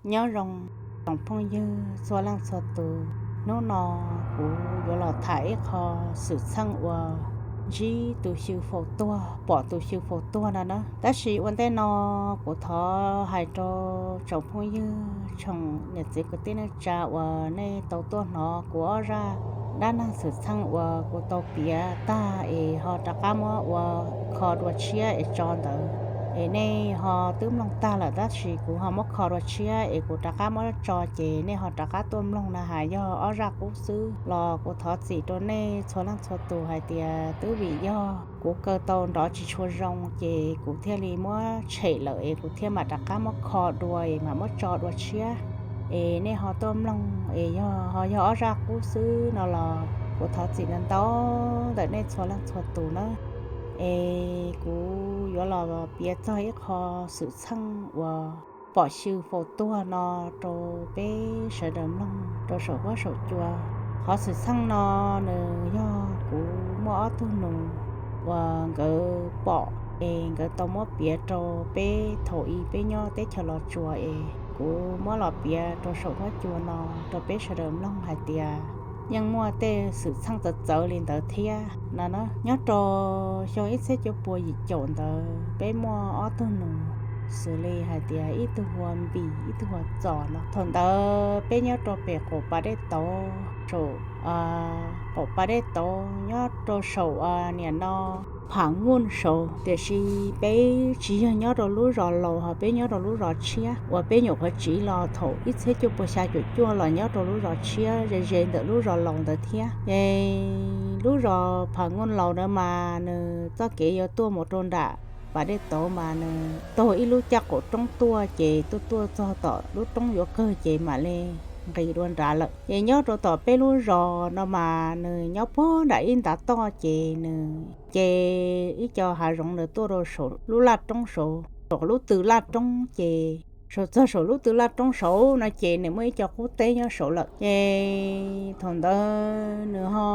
Nyob zoo tsoom phooj ywg txhua leej txhua tus, hnub no kuv yuav los tham ib qho xwm txheej uas ntsib tus xyw faus tuag, pom tus xyw faus tuag no na. Tab sis ua ntej no kuv thov hais rau tsoom phooj ywg, tsoom niam txiv kwv tij neej tsa uas nej tau tuaj hnov kuv ob zaj dab neeg xwm txheej uas kuv tau piav tag es ho rov qab muab ua kho dua tshiab es tso ntawd, es nej ho twb mloog tag lawm, tab sis kuv ho muab kho dua tshiab es kuv rov qab muab tso ces nej ho rov qab tuaj mloog na has yog ob zaj qub xwb los kuv thov txim rau nej txhua leej txhua tus hais tias twb vim yog kuv kaw tau nrov tsis tshua zoo ces kuv thiaj li muab tshem lawm es kuv thiaj mam rov qab muab kho dua es mam muab tso dua tshiab es nej ho tuaj mloog. Es yog ho yog ob zaj qub xwb no los kuv thov txim ntau ntau ntawm nej txhua leej txhua tus na. Es kuv yuav los piav txog ib qho xwm txheej uas pom xyw faus tuag no rau peb sawv daws mloog rau saum huab saum cua. Qhov xwm txheej no nws yog kuv muaj ob tug nus uas nkawd pom es nkawd tau muab piav rau peb thaum ub peb nyob teb chaws Los Tsuas es kuv muab los piav rau saum huab cua no rau peb sawv daws mloog hais tias yeej muaj tej xwm txheej txawv txawv li ntawd thiab no na. Nyob rau xyoo ib txhiab cuaj pua yim caum ntawd peb muaj ob tug nus xws li hais tias ib tug hu ua Npis ib tug hu ua Txos no. Thaum ntawd peb nyob rau pem qaum pas dej tauv, saum qaum pas dej tauv nyob rau saum niam no Pham Nkuj saud, tiam sis peb tsis yog nyob rau lub zos laus ho peb nyob rau lub zos tshiab uas peb nyuam qhuav tsiv los thaum ib txhiab cuaj pua xya caum cuaj los nyob rau lub zos tshiab ze ze ntawm lub zos laus ntawd thiab. Ces lub zos Pham Nkuj laus ntawd mas nws txoj kev yuav tuaj mus rau nram pas dej tauv mas nws taug ib lub caj qaum roob tuaj ces tuaj tuaj txog tom lub roob yuav kawg ces mam li nqis dua nrad lawm. Ces nyob rau tom peb lub zos no mas nws nyob puag nram ib ntav toj ces nws ces ib co hav zoov nws tuaj rau saum lub laj roob saud, saum lub tw laj roob ces saum txog saum lub tw laj roob saud no ces nws muaj ib co qub teb nyob saud lawm. Ces thaum ntawd nws ho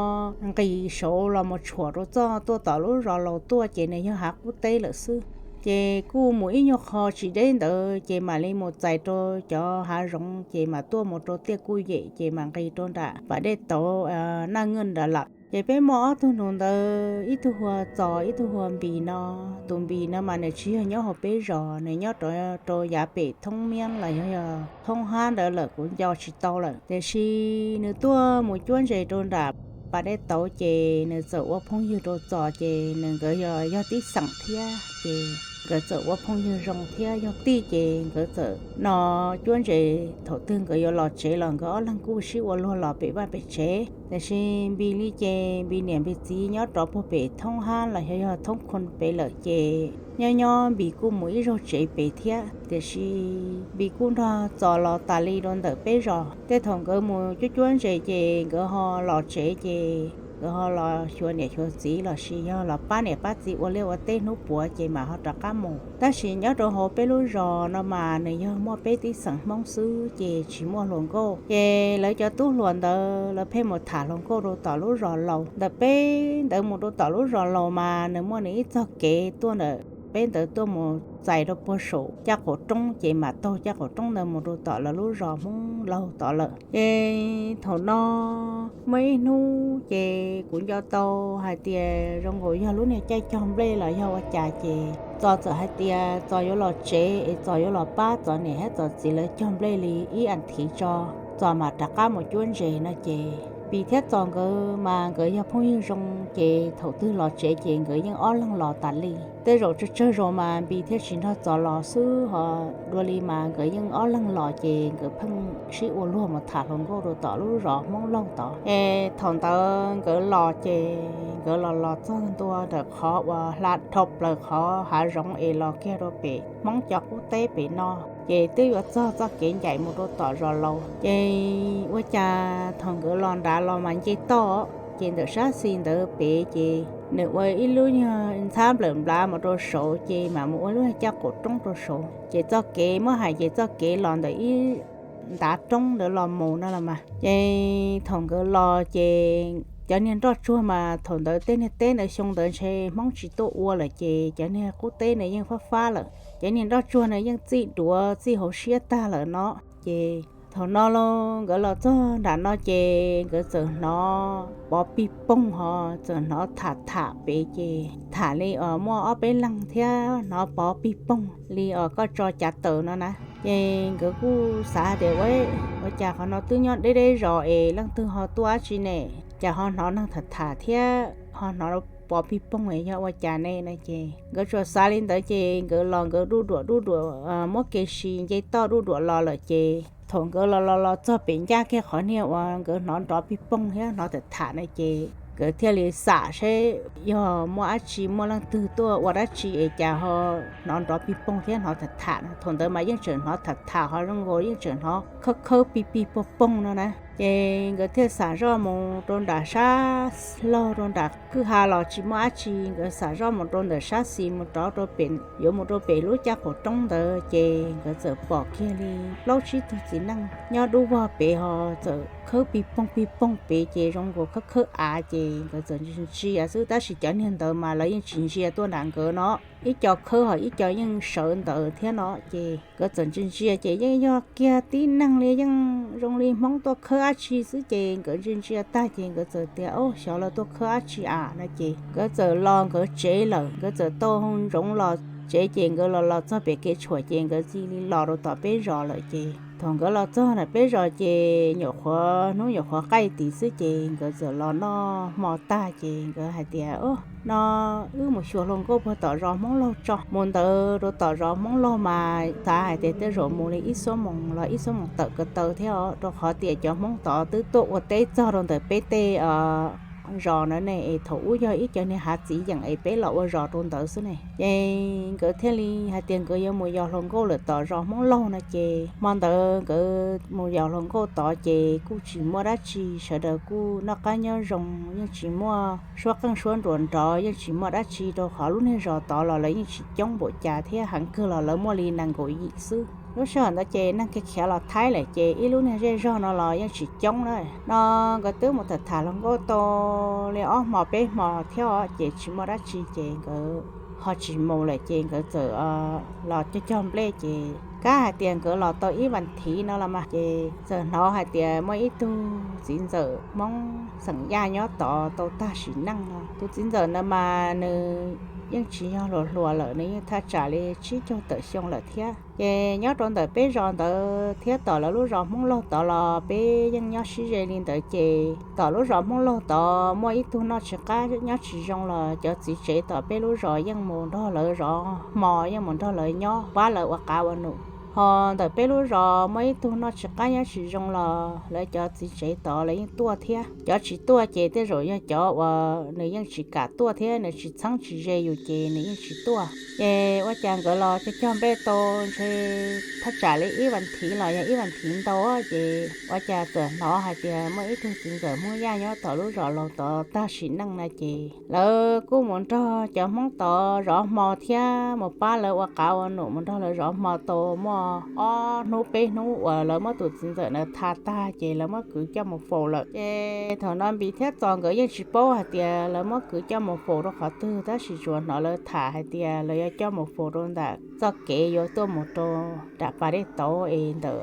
nqis saud los mus tshuam rau txoj tuaj tom lub zos laus tuaj ces nws yog hav qub teb lawm xwb. Ces kuj mus ib nyuag qho tsis deb ntawd ces mam li mus txais rau cov hav zoov ces mam tuaj mus rau tiaj kuj yem ces mam nqis rau nram pas dej tauv Naj Nkuj nrad lawm. Ces peb muaj ob tug nus ntawd, ib tug hu ua Txos ib tug hu ua Npis no. Tus Npis no mas nws tsis yog nyob hauv peb zos, nws nyob rau yav pem thoob miab los yog yog thoob hab ntawd lawm kuv nco tsis tau lawm. Tiam sis nws tuaj mus cuab ntses rau nram pas dej tauv ces nws txawm ua phooj ywg rau Txos ces nws nkawd yog tib xeem thiab ces nkawd txawm ua phooj ywg zoo thiab yog tij ces nkawd txawm no cuab ntses. Thaum twg nkawd yuav los tsev los nkawd ob leeg kuj sib ua luag los pem vaj pem tsev. Tiam sis Npis li ces Npis niam Npis txiv nyob rov puag pem thoob hab los yog yog thoob khu pem lawm ces nyob nyob Npis kuj mus ib zaug tsev pem thiab. Tiam sis Npis kuj nrog Txos los tas li rau ntawm peb zos. Tej thaum nkawd mus cuab cuab ntses ces nkawd ho los tsev ces nkawd ho los xyuas niam xyuas txiv los sis yog los pab niam pab txiv ua liaj ua teb hnub puav ces mam ho rov qab mus. Tab sis nyob rau hauv peb lub zos no mas nws yog muaj peb tib xeem Hmoob xwb ces tsis muaj hluas nkauj. Ces lawv cov tub hluas ntawd lawv pheej mus tham hluas nkauj rau tom lub zos laus. Ntawm peb ntawd mus rau tom lub zos laus mas nws muaj nws ib txoj kev tuaj ntawm peb ntawd tuaj mus txais rau puag saum caj qaum roob ces mam taug caj qaum roob ntawd mus rau tom lawv lub zos Hmoob laug tod lawm. Ces thaum no muaj ib hnub ces kuv nco tau hais tias zoo nkaus yog lub niag caij cog nplej los yog ua cas ces Txos txawm hais tias Txos yuav los tsev es Txos yuav los pab Txos niam thiab Txos txiv lawv cog nplej li ib as thiv tso, Txos mam rov qab mus cuab ntses no ces Npis thiab Txos nkawd mas nkawd yog phooj ywg zoo ces thaum twg los tsev ces nkawd yeej ob leeg los tas li. Tej zaum tsawg tsawg zaus mas Npis thiaj tsis nrog Txos los xwb ho dua li mas nkawd yeej ob leeg los ces nkawd pheej sib ua luag mus tham hluas nkauj rau tom lub zos Hmoob laug tod. Es thaum ntawd nkawd los ces nkawd los los txog ntua ntawm qhov uas hla dhau plaws qhov hav zoov es los kiag rau pem Hmoob cov qub teb pem no ces twb yuav txog txoj kev ncaim mus rau tom zos laus. Ces ua cas thaum nkawd los nrad los mas nce toj ces ntawm sab xis ntawd pem ces nws ua ib lub nyuag ntxhab nplawm nplav mus rau saud ces mam mus ua lub caj qaum roob rau saud ces txoj kev muab hais ces txoj kev los ntawm ib ntav roob ntawd los mus no los mas. Ces thaum nkawd los ces cov niag nroj tsuag mas thaum ntawd tej niag teb ntawd xyoo ntawd ntshe Hmoob tsis tuaj ua lawm ces cov niag qub teb na yeej fab fab lawm. Cov niag nroj tsuag na yeej txij duav txij hauv siab tag lawm no. Ces thaum no los nkawd los txog nram no ces nkawd txawm hnov pov pij pooj ho txawm hnov tham tham pem ces tham li os muaj ob peb leeg thiab hnov pov pij pooj li os koj tso cav taws no na. Ces nkawd kuj xav tias ua, ua cas qhov no twb nyob deb deb zos es leej twg ho tuaj dab tsi ne, cas ho hnov neeg tham tham thiab ho hnov pov pij pooj es yog ua cas ne no ces nkawd tsuas xav li ntawd ces nkawd los nkawd duj duam duj duam muab kev si nce toj duj duam los lawm ces thaum nkawd los los los txog pem ncaj kiag qhov niag uas nkawd hnov nrov pij pooj thiab hnov tham tham no ces nkawd thiaj li xam seb yog muaj dab tsi muaj leej twg tuaj ua dab tsi es cas ho hnov nrov pij pooj thiab hnov tham tham no. Thaum ntawd mas yeej tseem hnov tham tham ho zoo nkaus yeej tseem hnov khawb khawb pij pij pooj pooj no na. Ces nkawd thiaj xam zoj mus rau nram sab laug rau nram kwj ha los tsis muaj dab tsi, nkawd xam zoj mus rau ntawm sab xis mus rov rau pem yuav mus rau pem lub caj qaum roob ntawd ces nkawd txawm pom kiag li plaub tsib tug txiv neej nyob dub vog pem ho txawm khawb pij pooj pij pooj pem ces zoo nkaus khawb khawb av ces nkawd txawm ntsia ntsia xwb tab sis cov niag ntawd mas lawv yeej tsis ntsia tuaj nram nkawd no, ib co khawb ho ib co yeej sawv ntawd thiab no ces nkawd txawm ntsia ntsia ces yeej yog kiag tib neeg li yeej zoo li Hmoob tuaj khawb dab tsi xwb ces nkawd ntsia ntsia tag ces nkawd txawm tias, Au, xyov lawv tuaj khawb dab tsi a no ces nkawd txawm los nkawd tsev lawm. Nkawd txawm tau ntsoov los tsev ces nkawd los los txog pem kev tshuam ces nkawd cia li los rau tom peb zos lawm ces thaum nkawd los txog ntawm peb zos ces nyuam qhuav hnub nyuam qhuav qaij tid xwb ces nkawd txawm los noj hmo tag ces nkawd hais tias, Au, no wb mus xyuas hluas nkauj puag tom zos Hmoob Lauj tso. Mus ntawd rau tom zos Hmoob Lauj mas xav hais tias tej zaum mus li ib xuab moos los ib xuab moos tawm ko taw thiab os, rau qhov tias cov Hmoob tod twb tuaj ua teb txog rau ntawm peb tej zos na ne es thaum ub yog ib co niag hav txiv yeem es peb los ua zos rau ntawd xwb ne. Ces nkawd thiaj li hais tias nkawd yuav mus yos hluas nkauj lawm tom zos Hmoob Lauj no ces hmo ntawd nkawd mus yos hluas nkauj tod ces kuj tsis muaj dab tsi, sawv daws kuj noj qab nyob zoo, yeej tsis muaj suab qeej suab nruas nrov, yeej tsis muaj dab tsi rau qhov lub niag zos tod los lawv yeej tsis coob npaum cas thiab, heev kawg los lawv muaj li nees nkaum yim xwb. Lub sij hawm ntawd ces neeg khiav khiav los Thaib lawm ces ib lub niag zej zog no los yeej tsis coob na. No nkawd twb mus tham tham hluas nkauj tau li ob hmo peb hmo thiab os ces tsis muaj dab tsi ces nkawd ho tsis mus lawm ces nkawd txawm los cog cog nplej ces kab hais tias nkawd los tau ib vas thiv no los mas ces txawm hnov hais tias muaj ib tug txiv ntxawm Hmoob xeem Yaj nyob tod tau tag sim neej no. Tus txiv ntxawm ntawd mas nws yeej tsis yog hluas hluas lawm, nws yeej thaj tsam li tsib caug tawm xyoo lawm thiab. Ces nyob rau ntawm peb zos ntawd thiab tom lawv lub zos Hmoob Lauj tod los peb yeej nyob sib ze li ntawd ces tom lub zos Hmoob Lauj tod muaj ib tug noj tsis qab nyob tsis zoo los cov txiv tsev tom peb lub zos yeej mus nrog lawv zov hmo, yeej mus nrog lawv nyob pab lawv ua qav ua num. Ho ntawm peb lub zos muaj ib tug noj tsis qab nyob tsis zoo los lawv cov txiv tsev tod lawv yeej tuaj thiab. Cov tsis tuaj ces tej zaum yog cov uas nws yeej tsis kam tuaj thiab nws tsis txheeb tsis ze yus ces nws yeej tsis tuaj. Ces ua cas nkawd los cog cog nplej tau ntshe thaj tsam li ib vas thiv los yog ib vas thiv ntau ces ua cas txawm hnov hais tias muaj ib tug txiv ntxawm Hmoob Yaj nyob tom lub zos laus tod tag sim neej na ces lawv kuj mus nrog cov Hmoob tod zov hmo thiab mus pab lawv ua qav ua num, mus nrog lawv zov hmo tau muaj ob hnub peb hnub uas lawv muab tus txiv ntxawm ntawd tha tag ces lawv muab kwv coj mus faus lawm. Ces thaum no Npis thiab Txos nkawd yeej tsis paub hais tias lawv muab kwv coj mus faus rau qhov twg, tab sis tsuas hnov lawv tham hais tias lawv yuav coj mus faus rau ntawm txoj kev yuav tuaj mus rau nram pas dej tauv es ntawm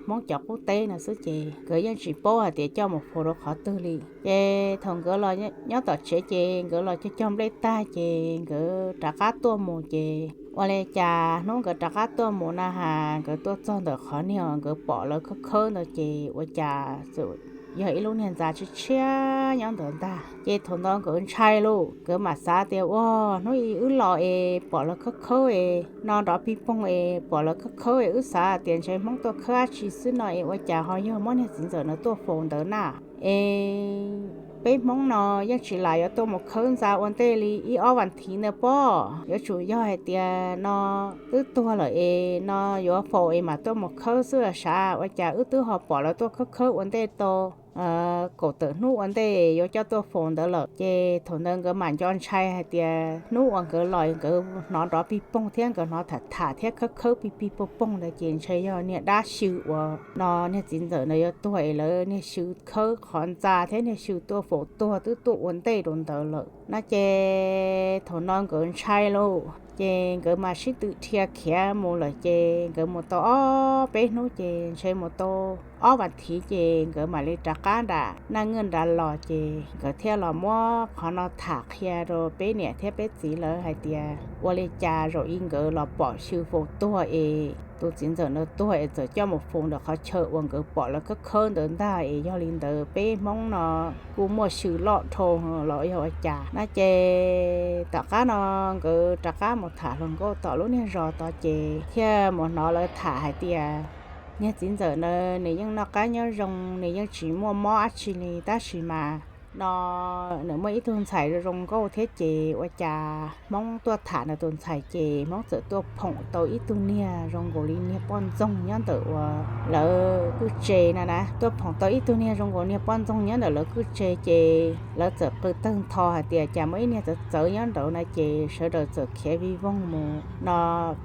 Hmoob cov qub teb no xwb ces nkawd yeej tsis paub hais tias coj mus faus rau qhov twg li. Ces thaum nkawd los nyob tom tsev ces nkawd los cog cog nplej tag ces nkawd rov qab tuaj mus ces ua li cas hnub nkawd rov qab tuaj mus na has nkawd tuaj txog ntawm qhov niag nkawd pom lawv khawb khawb ntawd ces ua cas txawm yog ib lub niag ntxa tshiab tshiab nyob ntawd ntag. Ces thaum ntawd nkawd ntshai lauj, nkawd mam xav tias ua hnub ib wb los es pom lawv khawb khawb es no nrov pij poog es pom lawv khawb khawb es wb xav tias ntshe Hmoob tuaj khawb dab tsi xwb no es ua cas ho yog muab niag txiv ntxawm no tuaj faus ntawd na. Es peb Hmoob no yeej tsis lam yuav tuaj mus khawb ntxa ua ntej li ib ob vas thiv ntawd pob, yuav tsum yog hais tias no twb tuag lawm es no yuav faus es mam tuaj mus khawb xwb los sav, ua cas wb twb ho pom lawv tuaj khawb khawb ua ntej tau kaum tawm hnub ua ntej yuav coj tuaj faus ntawd lawm. Ces thaum ntawd nkawd mam nco ntshai hais tias hnub uas nkawd los nkawd hnov nrov pij poog thiab nkawd hnov tham tham thiab khawb khawb pij pij poog poog ntawd ces ntshe yog niag dab xyw uas no niag txiv ntxawm ntawd yuav tuag es lawv niag xyw khawb qhov ntxa thiab niag xyw tuaj faus tuag twb tuaj ua ntej rau ntawd lawm. no ces thaum no nkawd ntshai lauj, ces nkawd mas sib tw dhia khiav mus lawm ces nkawd mus tau ob peb hnub ces ntshe mus tau ob vas thiv ces nkawd mam li rov qab nram Naj Nkwj nrad los ces nkawd thiaj los muab qhov no tham qhia rau peb niam thiab peb txiv lawv hais tias ua li cas zaum i nkawd los pom xyw faus tuag es tus txiv ntxawm ntawd tuag es txawm coj mus faus ntawm qhov chaw uas nkawd pom lawv khawb khawb ntawd ntag es yog li ntawd peb Hmoob no kuj muaj xyw loj dhau los yog ua cas na. Ces tom qab no nkawd rov qab mus tham hluas nkauj tom lub niag zos tod ces thiaj mus hnov lawv tham hais tias niag txiv ntxawm ntawd nws yeej noj qab nyob zoo, nws yeej tsis muaj mob dab tsi li, tab sis mas no nws muaj ib tug ntxhais zoo zoo nkauj thiab ces ua cas Hmoob tuaj tham nws tus ntxhais ces Hmoob txawm tuaj phoom tau ib tug niag zoo nkaus li niag poj ntxoog nyob ntawm uas lawv kwj tse no na, tuaj phoom tau ib tug niag zoo nkaus niag poj ntxoog nyob ntawm lawv kwj tse ces lawv txawm qw tawg ntho hais tias cas muaj ib niag txawv txawv nyob nraud na ces sawv daws txawm khiav vij voog mus no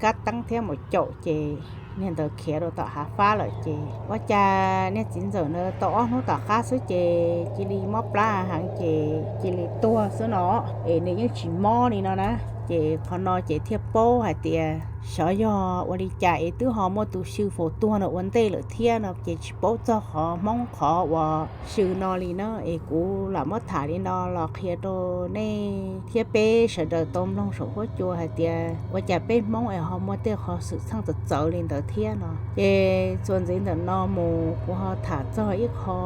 kab teeb thiab mus caum ces niag ntawd khiav rau tom hav fab lawm ces ua cas niag txiv ntxawm ntawd tau ob hnub tom qab xwb ces cia li mob plab heev ces cia li tuag xwb no, es nws yeej tsis mob li no na. Ces qhov no ces thiaj paub hais tias xyov yog ua li cas es twb ho muaj tus xyw faus tuag no ua ntej lawm thiab no ces tsis paub txog qhov Hmoob qhov uas xyw no li na. Es kuv lam muab tham li no los qhia rau nej thiab peb sawv daws tau mloog saum huab cua hais tias ua cas peb Hmoob es ho muaj tej qhov xwm txheej txawv txawv li ntawd thiab no. Ces txuas ntxiv ntawm no mus kuv ho tham txog ib qho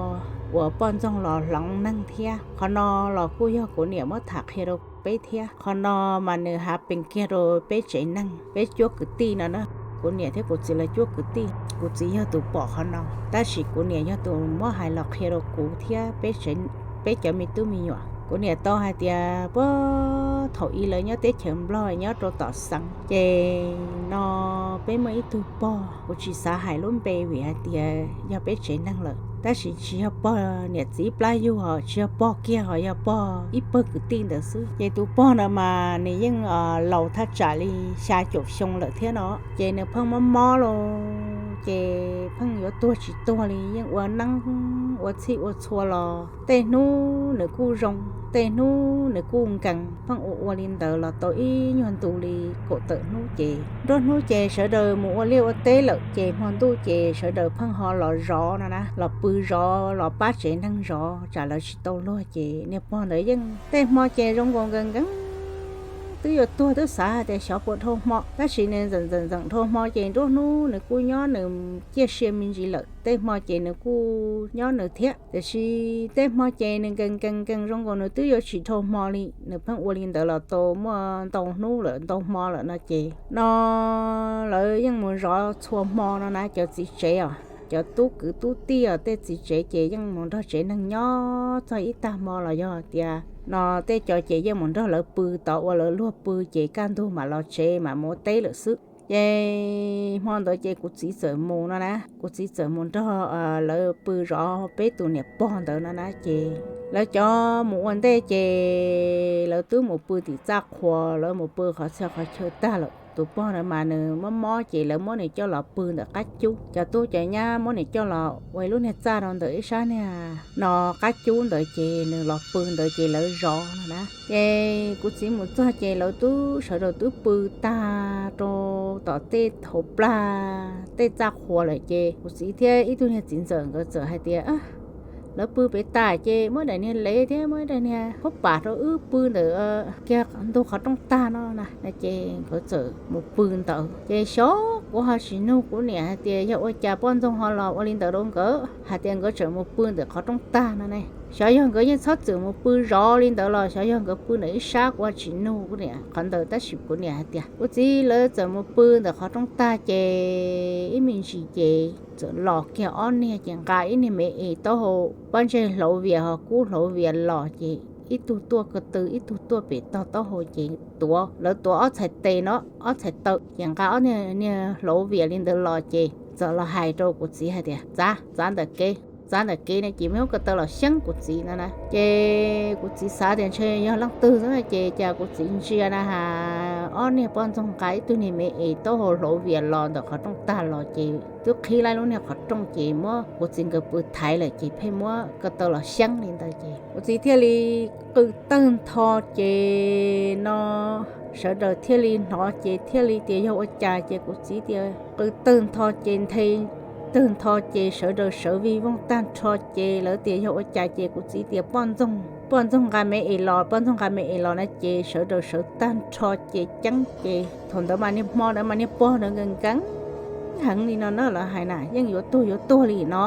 uas poj ntxoog los hloov neeg thiab. Qhov no los kuj yog kuv niam muab tham qhia rau peb thiab. Qhov no mas nws hav pees kiag rau peb tsev neeg, peb cuab kwv tij no na. Kuv niam thiab kuv txiv lawv cuab kwv tij, kuv txiv yog tus pom qhov no, tab sis kuv niam yog tus muab hais los qhia rau kuv thiab peb cov me tub me nyuam. Kuv niam tau hais tias puag thaum ub lawv nyob teb chaws Nplog nyob rau tom Xeev ces no peb muaj ib tug pog, kuv tsis xav hais lub npe vim hais tias yog peb tsev neeg lawm, tab sis tsis yog pog niam txiv plab yug ho tsis yog pog kiag ho yog pog ib pawg kwv tij ntawd xwb. Ces tus pog ntawd mas nws yeej laus thaj tsam li xya caum xyoo lawm thiab no. Ces nws pheej mob mob los ces pheej yuav tuag tsis tuag li, yeej ua neeb ua txhij ua txhua los tej hnub nws kuj zoo, tej hnub nws kuj nkees, pheej ua ua li ntawd los tau ib nyuag ntu li kaum tawm hnub ces nruab hnub ces sawv daws mus ua liaj ua teb lawm ces hmo ntuj ces sawv daws pheej ho los zov no na, los pw zov los pab tsev neeg zov tsam lawv tsis tau luag ces niag pog ntawd yeej tej hmo ces zoo nkaus nkees nkees twb yuav tuag twb xav hais tias xyov puas dhau hmo, tab sis nws ntxeem ntxeem ntxeem dhau hmo ces nruab hnub nws kuj nyob nws ciaj sia me ntsis lawm, tej hmo ces nws kuj nyob nws thiab. Tiam sis tej hmo ces nws nkees nkees nkees zoo nkaus nws twb yuav tsis dhau hmo li, nws pheej ua li ntawd los tau muaj ntau hnub lawm ntau hmo lawm no ces no lawv yeej mus zov txhua hmo no na cov txiv tsev os, cov tub kwv tub tij os, tej txiv tsev ces yeej mus nrog tsev neeg nyob txog ib tag hmo los yog tias no tej cov ces yeej mus nrog lawv pw tod ua lawv luag pw ces kaj ntug mam los tsev mam mus ua teb lawm xwb. Ces hmo ntawd ces kuv txiv txawm mus no na, kuv txiv txawm mus nrog lawv pw zov peb tus niam pog ntawd no na ces lawv cov mus ua ntej ces lawv twb mus pw tim txaj qhua, lawv mus pw qhov txhia qhov chaw tag lawm. Tus pog ntawd mas nws mob mob ces lawv muab nws coj los pw ntawm qab cub, cov tub cov nyab muab nws coj los ua ib lub niag txaj rau ntawm ib sab niag no qab cub ntawd ces nws los pw ntawd ces lawv zov no na. Ces kuv txiv mus txog ces lawv twb sawv daws twb pw tag rau tom tej hauv plag tej txaj qhua lawm ces kuv txiv thiab ib tug niag txiv ntxawm nkawd txawm hais tias lawv pw pem tas ces muab daim niag lev thiab muab daim niag khaub pam rau wb pw ntawm kiag ntug qhov rooj tag no na. Ces nkawd txawm mus pw ntawd ces xyov kuv ho tsis nug kuv niam hais tias yog ua cas poj ntxoog ho los ua li ntawd rau nkawd hais tias nkawd tseem mus pw ntawm qhov rooj tag no ne. Xyov yog nkawd yeej txhob txwm mus pw zov li ntawd los xyov yog nkawd pw ntawm ib sab, kuv ho tsis nug kuv niam qhov ntawd tab sis kuv niam hais tias kuv txiv lawv txawm mus pw ntawm qhov rooj tag ces ib me ntsis ces txawm los kiag ob niag ces nqa ib niag me es taub hau pob ntseg hlauv vias ho kub hlauv vias los ces ib tug tuaj ko tw ib tug tuaj pem tog taub hau ces tuav, lawv tuav ob txhais tes no ob txhais taw ces nqa ob niag hlauv vias li ntawd los ces txawm los hais rau kuv txiv hais tias txav txav ntawm kev, txav ntawm kev no ces muaj ib lub ko taw los xyeeb kuv txiv no na. Ces kuv txiv xav tias ntshe yog leej twg xwb no ces cas kuv txiv ntsia na has ob niag poj ntxoog nqa ib tug niag me es taub hau hlauv vias los ntawm qhov rooj tag los ces twb qhib laib lub niag qhov rooj ces muab kuv txiv nkawd pw thaiv lawm ces pheej muab ko taw los xyeeb li ntawd ces kuv txiv thiaj li qw tawg ntho ces no sawv daws thiaj li hnov ces thiaj li tias yog ua cas ces kuv txiv tias qw tawg ntho ces nthe tawg ntho ces sawv daws sawv vij voog tag nrho ces lawv tias yog ua cas ces kuv txiv tias poj ntxoog, poj ntxoog nqa me es los, poj ntxoog nqa me es los na ces sawv daws sawv tag nrho ces ceeb ces thaum ntawd mas niag hmo ntawd mas niag pog ntawd nkees nkees heev li no na, lawv hais na yeej yuav tuag yuav tuag li no.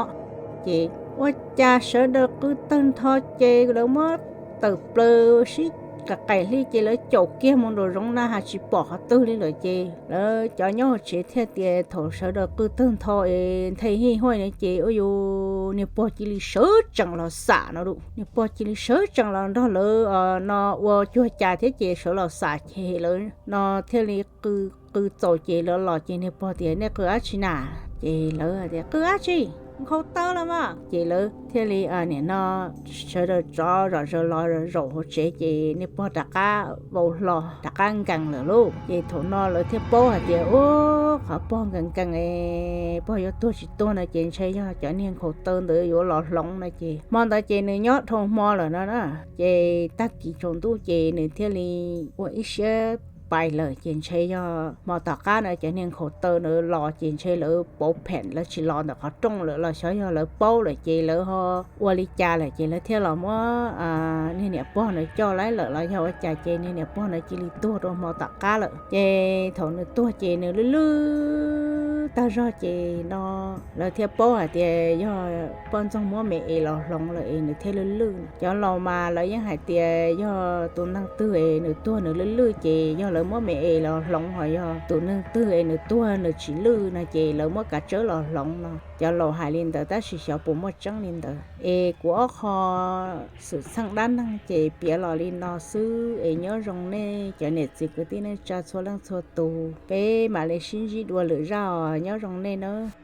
Ces ua cas sawv daws qw tawg ntho ces lawv muab tawm plaws sib qaim hli ces lawv caum kiag mus nraum zoov na has tsis pom qhov twg li lawm ces lawv cov nyob hauv tsev thiaj tias thaum sawv daws qw tawg ntho es nthe hij huaj no ces ua yus niag pog cia li sawv tsees los xam no lawm, niag pog cia li sawv tsees los nrog lawv no ua cuag cas thiab ces sawv los xam ces lawv no thiaj li qw, qw txaus ces lawv los ces niag pog tias nej qw dab tsi na? Ces lawv tias qw dab tsi, nkhaus taw los mas. Ces lawv thiaj li nim no sawv daws tsov zom zaws los zaum hauv tsev ces niag pog rov qab vau hlo rov qab nkees lawm lauj. Ces thaum no lawv thiaj paub hais tias ub qhov pog nkees nkees es pog yuav tuag tsis tuag no ces ntshe yog cov niag nkhaus taw ntawd yuav los hloov no ces hmo ntawd ces nws nyob dhau hmo lawm no na. Ces tag kis tsaus ntuj ces nws thiaj li ua ib siab pais lawm ces ntshe yog hmo tom qab no cov niag nkhaus taw ntawd los ces ntshe lawv pauv phem lawv tsis los ntawm qhov rooj lawm los xyov yog lawv paub lawm ces lawv ho ua li cas lawm ces lawv thiaj los muab niag niam pog ntawd coj laib lawm los yog ua cas ces niag niam pog ntawd cia li tuag rau hmo tom qab lawm. Ces thaum nws tuag ces nws lwj lwj tag zog ces no lawv thiaj paub hais tias yog poj ntxoog muab me es los hloov lawm es nws thiaj lwj lwj. Cov laus mas lawv yeej hais tias yog tus neeg twg es nws tuag nws lwj lwj ces yog lawv muab me es los hloov, ho yog tus neeg twg es nws tuag nws tsis lwj no ces lawv muab kav tsawb los hloov no. Cov laus hais li ntawd tab sis xyov puas muaj tseeb li ntawd. Es kuv ob qho xwm txheej dab neeg ces piav los li no xwb es nyob zoo nej cov niam txiv kwv tij neej tsa txhua leej txhua tus, peb mam li sib ntsib dua lwm zaj os, nyob zoo nej nawb.